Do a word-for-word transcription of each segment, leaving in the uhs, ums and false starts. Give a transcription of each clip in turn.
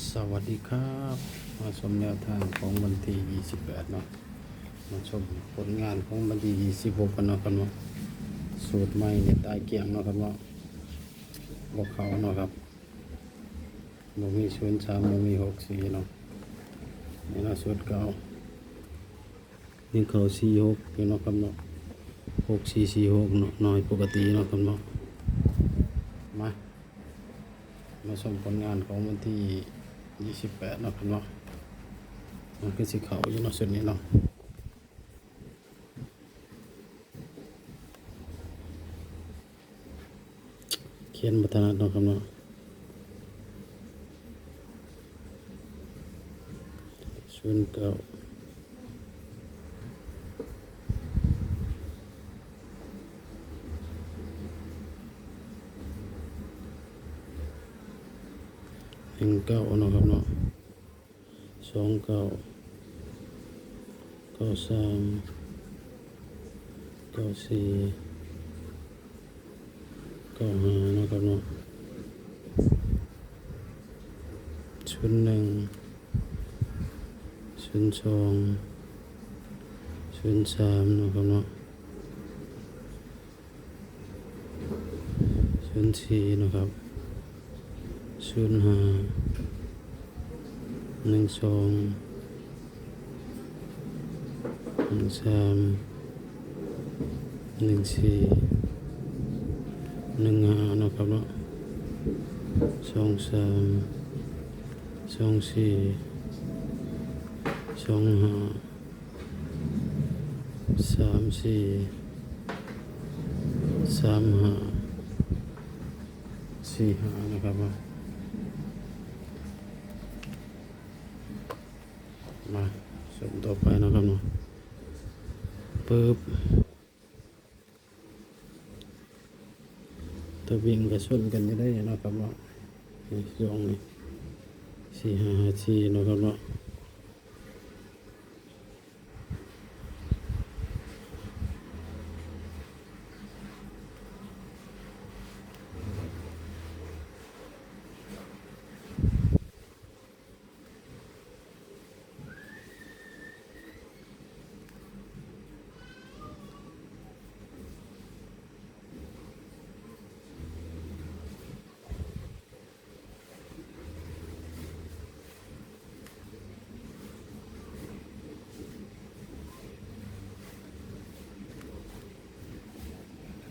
สวัสดีครับ มาชมแนวทางของวันที่ยี่สิบแปดเนาะ มาชมผลงานของวันที่ยี่สิบหกกันเนาะครับเนาะ สูตรใหม่เนี่ยตายเกลี้ยงเนาะครับเนาะ บ่เข้าเนาะครับ บ่มีศูนย์สาม บ่มีหกสี่เนาะ นี่เนาะ สูตรเก่า ยังเข้าสี่หกอยู่เนาะครับเนาะ หกสี่สี่หกเนาะ น้อยปกติเนาะครับเนาะ มา มาชมผลงานของวันที่ยี่สิบแปดเนาะครับเนาะ มันคือสิเข้าอยู่เนาะ ชุดนี้เนาะ เขียนบ่ถนัดเนาะครับเนาะ ศูนย์เก้า หนึ่งเก้าเนาะครับเนาะ สองเก้า เก้าสาม เก้าสี่ เก้าห้าเนาะครับเนาะ ศูนย์หนึ่ง ศูนย์สอง ศูนย์สามเนาะครับเนาะ ศูนย์สี่เนาะครับ ศูนย์ห้า หนึ่งสอง หนึ่งสาม หนึ่งสี่ หนึ่งห้าเนาะครับเนาะ สองสาม สองสี่ สองห้า สามสี่ สามห้า สี่ห้านะครับเนาะ มา ชมต่อไปนะครับเนาะ ปึ๊บ ตัววิ่งก็ชนกันอยู่ได้เนาะครับเนาะ นี่ ช่วงนี้ สี่ห้าห้าสี่เนาะครับเนาะ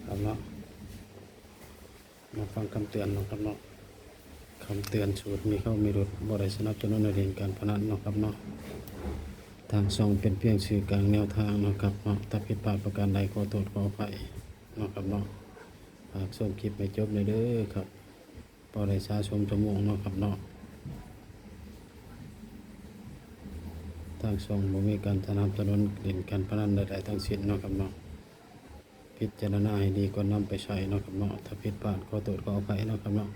ครับเนาะ มาฟังคำเตือนเนาะครับเนาะ คำเตือน สูตรมีเข้ามีหลุด บ่ได้สนับสนุนให้เล่นการพนันเนาะครับเนาะ ทางช่องเป็นเพียงสื่อกลางแนวทางเนาะครับเนาะ ถ้าผิดพลาดประการใดขอโทษขออภัยเนาะครับเนาะ ฝากชมคลิปให้จบเลยเด้อครับ พอได้สะสมชั่วโมงเนาะครับเนาะ ทางช่องบ่มีการสนับสนุนเล่นการพนันใดๆทั้งสิ้นเนาะครับเนาะ พิจารณาให้ดีก่อนนำไปใช้เนาะครับเนาะ ถ้าผิดพลาดขอโทษขออภัยเนาะครับเนาะ